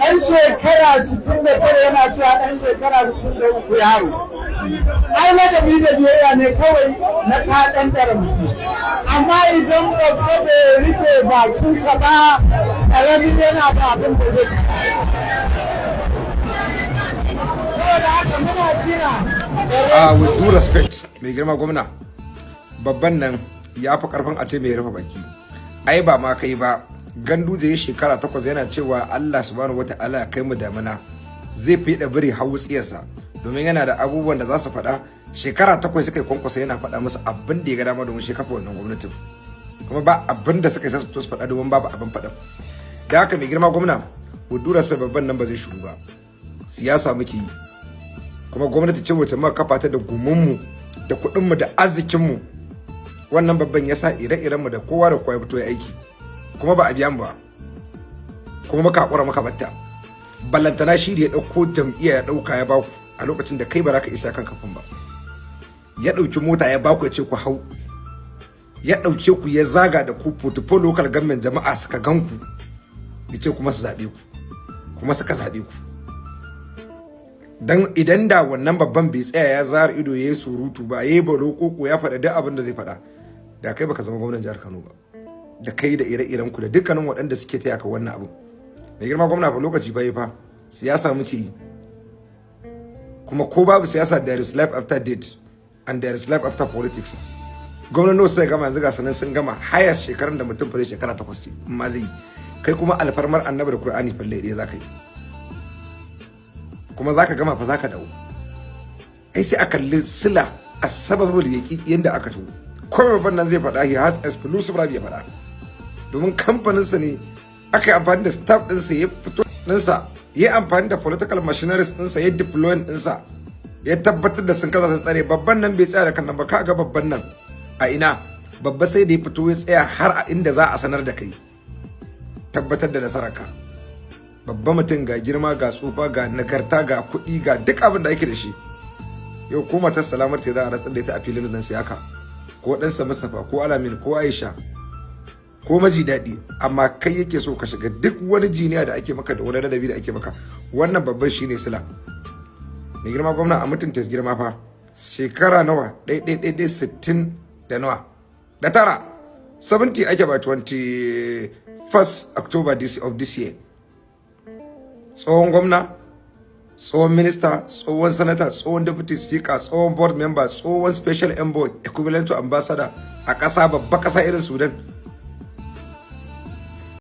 Ɗan shekara 69 yana cewa ɗan shekara 63 yaro. Ai ladabi da biyayya ne kawai na ka ɗan ɗara mutum. Amma idan babba bai rike bakinsa ba, ƙarami yana da abin da zai. Saboda haka muna kira. With due respect, mai girma gwamna, babban nan ya fi karfin a ce mai rufe baki. Ai ba ma kai ba, Ganduje ya shekara 8 yana cewa Allah Subhanahu Wata'ala ya kai mu damina, zai fi da biri hau tsiyarsa, domin yana da abubuwan da za su faɗa. Shekara 8 suka yi Kwankwasa yana faɗa musu abin da ya ga dama, domin shi kafa wannan gwamnatin, kuma ba abin da suka yi su fito su faɗa, domin babu abin faɗa. Da haka, mai girma gwamna, with due respect, babban nan ba zai shiru ba. Siyasa muke yi, kuma gwamnati ce wacce muka kafa ta da gumunmu da kuɗinmu da arzikinmu. Wannan babban ya sa ire-irenmu da kowa da kowa ya fito ya aiki, kuma ba a biya mu ba, kuma muka haƙura muka batta. Ballantana shi da ya ɗauko jam'iyya ya ɗauka ya baku a lokacin da kai ba za ka isa kan kafin ba. Ya ɗauki mota ya baku, ya ce ku hau, ya ɗauke ku ya zaga da ku 44 local government, jama'a suka gan ku, ya ce kuma su zaɓe ku, kuma suka zaɓe ku. Dan idan da wannan babban bai tsaya ya zara ido ya yi surutu ba, ya yi balo koko, ya faɗa duk abin da zai faɗa, da kai baka zama gwamnan jihar Kano ba, da kai da ire-iren ku da dukkanin waɗanda suke taya ka wannan abu. Mai girma gwamna, fa lokaci bai fa, siyasa muke yi, kuma ko babu siyasa, there is life after death and there is life after politics. Gwamnati sai gama yanzu, ga sanan sun gama hayas. Shekarun da mutum fa zai shekara 8 ce in ma zai yi. Kai kuma alfarmar Annabi da Qur'ani falle ɗaya zaka yi, kuma zaka gama fa, zaka dawo. Ai sai a kalli sila a sababul yaki yanda aka to. Ko babban nan zai faɗa, he has exclusive right ya faɗa, domin kamfaninsa ne aka yi amfani da staff ɗinsa ya fito ɗinsa, ya yi amfani da political machineries ɗinsa, ya deploying ɗinsa, ya tabbatar da sun kasa sun tsare. Babban nan bai tsaya da kan nan ba. Ka ga babban nan a ina? Babba sai da ya fito ya tsaya har a inda za a sanar da kai tabbatar da nasararka. Babban mutum, ga girma, ga tsufa, ga nagarta, ga kuɗi, ga duk abin da ake da shi. Yau ko matar Salamar ce za a rantsar da ita a filin nan siyaka, ko ɗansa Mustapha, ko Alamin, ko Aisha, ko Maji Daɗi, amma kai yake so ka shiga duk wani jiniya da ake maka da wani ladabi da ake maka. Wannan babban shine sila. Mai girma gwamna, a mutunta girma fa. Shekara nawa? Ɗai ɗai ɗai ɗai, 60 da nawa? Da tara, 70 ake ba 21st October of this year. Tsohon gwamna, tsohon minista, tsohon sanata, tsohon deputy speaker, tsohon board member, tsohon special envoy, equivalent to ambassador a ƙasa, babba ƙasa irin Sudan.